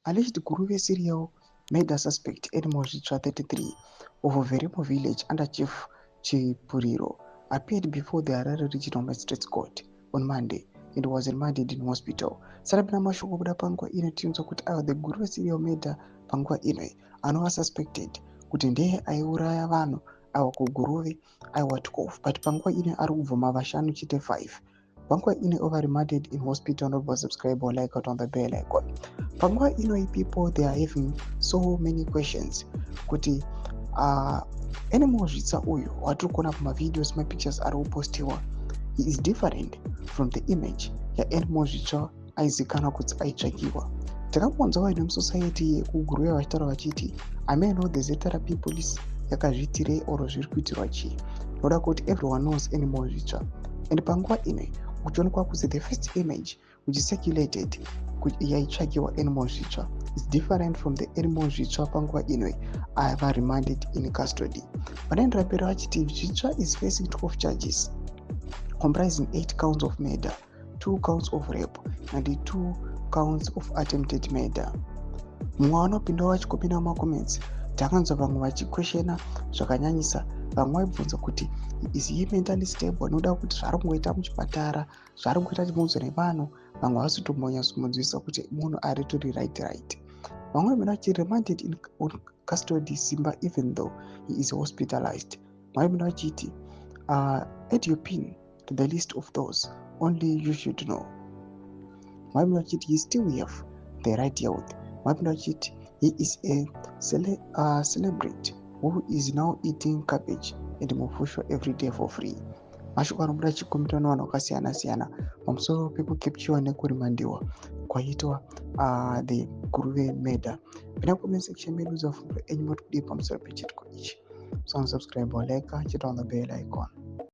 Alleged Guruve serial murder suspect Anymore Zvitsva, 33, of Veremo village under Chief Chipuriro, appeared before the Harare Regional Magistrates Court on Monday and was remanded in hospital. Sarapina mashoko kuda panguva ino, tinzwa kuti aiwa, the Guruve serial murder panguva ino anova suspected kuti ndeye aiuraya vanhu aiwa kuGuruve, aiwa, 12, but panguva ino ari kubvuma vashanu chete, 5. Panguva ino ova remanded in hospital. Not subscribe or like out on the bell icon. Panguva ino, people, they are having so many questions kuti Anymore Zvitsva uyu watiri kuona pamavideos, mapictures ari kupostiwa, he is different from the image yaAnymore Zvitsva aizikanwa kuti aitsvakiwa. Takambonzwa vanhu vemusociety yekuGuruve vachitaura vachiti ameno the ZRP police yakazviitirei or zviri kuitirwa chii, noda kuti everyone knows Anymore Zvitsva. And panguva ino kuchionekwa kuti the first image which circulated yaitsvakiwa Anymore Zvitsva is different from the Anymore Zvitsva panguva ino ava remanded in custody. Vanoendera mberi vachiti Zvitsva is facing 12 charges comprising 8 counts of murder, 2 counts of rape and 2 counts of attempted murder. Mumwe vanopindawo vachikopinda mumacomments, takanzwa vamwe vachikweshena zvakanyanyisa. Vamwe vaibvunza kuti is he mentally stable, noda kuti zvaari kungoita muchipatara, zvaari kungoita achibvunzwa nevanhu. Vamwe havasi kutombonyatsomunzwisisa kuti munhu ari tori right. Vamwe vamene vachiremanded in on custody simba even though he is hospitalized. Vamwe vamene vachiti add your pin to the list of those only you should know. Vamwe vachiti he still have the right health. Vamwe vachiti he is a celebrity who is now eating cabbage and mufusho every day for free. Mashoko anobuda achikomentwa nevanhu vakasiyana-siyana pamusoro pekukepchiwa nekurimandiwa kwaitwa the Guruve murder. Pinda comment section medu, zafundo enyu, moti kudii pamusoro pechiitiko ichi? So subscribe, like, chita on the bell icon.